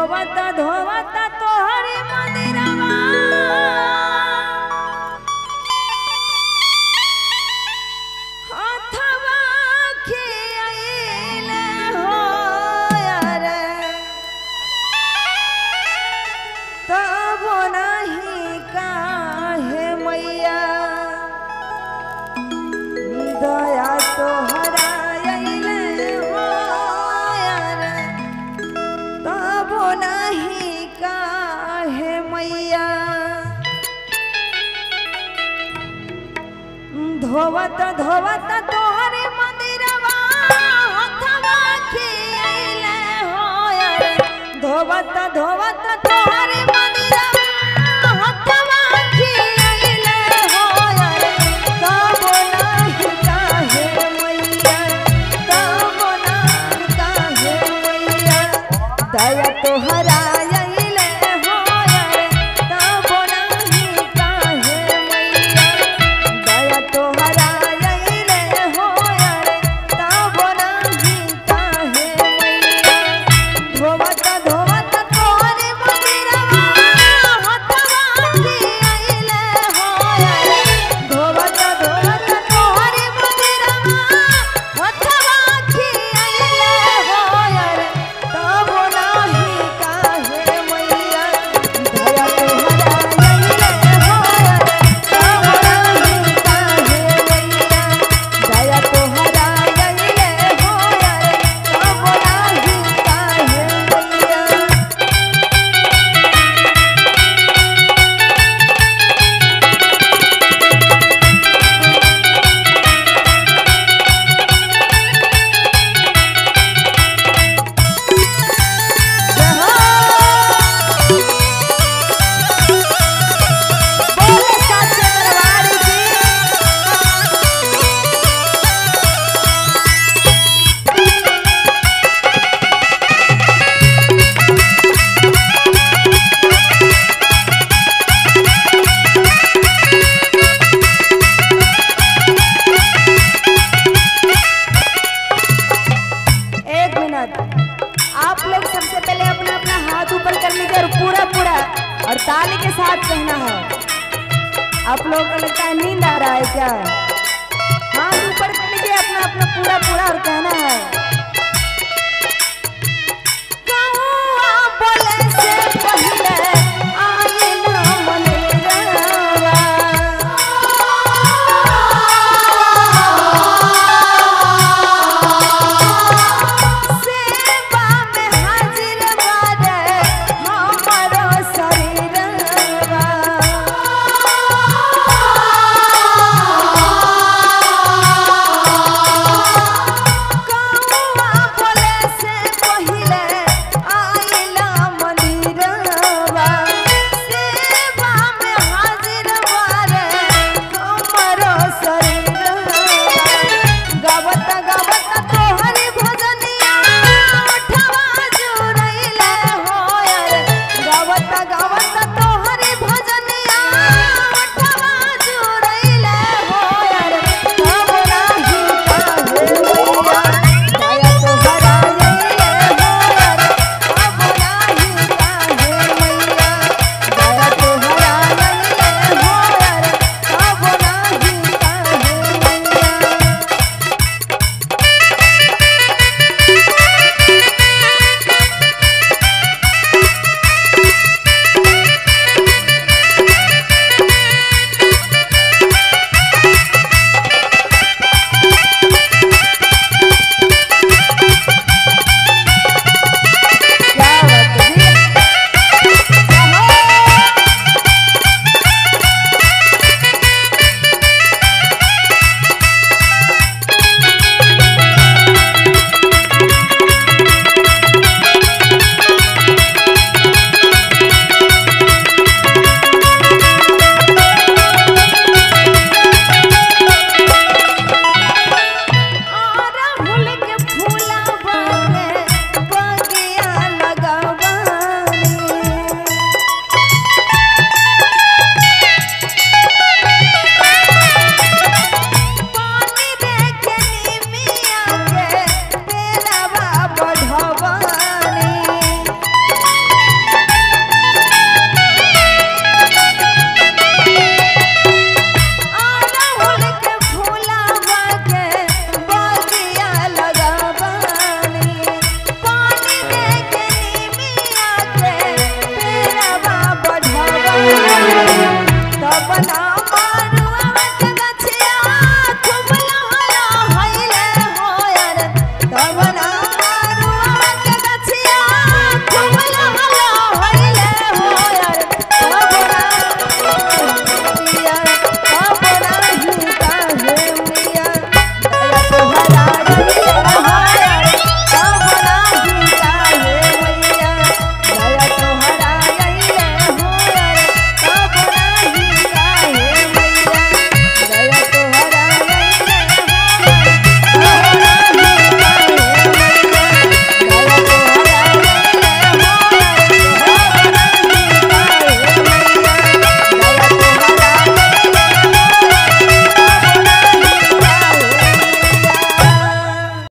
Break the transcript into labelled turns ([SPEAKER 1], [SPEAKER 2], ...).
[SPEAKER 1] धोवत धोवत तोहरे मंदिरवा हथवा खियाइले हो अरे तब नहीं काहे मैया दया तोहरा अइले हो अरे तब नहीं काहे मैया। धोवत धोवत तोहरे मंदिरवा हथवा खियाइले हो अरे धोवत धोवत तोहरे मंदिरवा हथवा खियाइले हो अरे तब नहीं काहे मैया, तब नहीं काहे मैया दया तोहरा अइले हो अरे तब नहीं काहे मैया दया तोहरा अइले हो अरे तब नहीं काहे मैया। धोवत धोवत तोहरे मंदिरवा हथवा खियाइले हो अरे धोवत धोवत तोहरे मंदिरवा हथवा खियाइले हो अरे तब नहीं काहे मैया दया तोहरा अइले हो अरे तब नहीं काहे मैया दया तोहरा अइले हो अरे तब नहीं काहे मैया। जय हो। बोले साचे दरबार की। एक मिनट, आप लोग सबसे पहले अपना अपना हाथ ऊपर कर लीजिए और पूरा पूरा और ताली के साथ कहना है। आप लोगों को लगता है नींद आ रहा है क्या? हाथ ऊपर कर लीजिए अपना अपना पूरा पूरा और कहना है।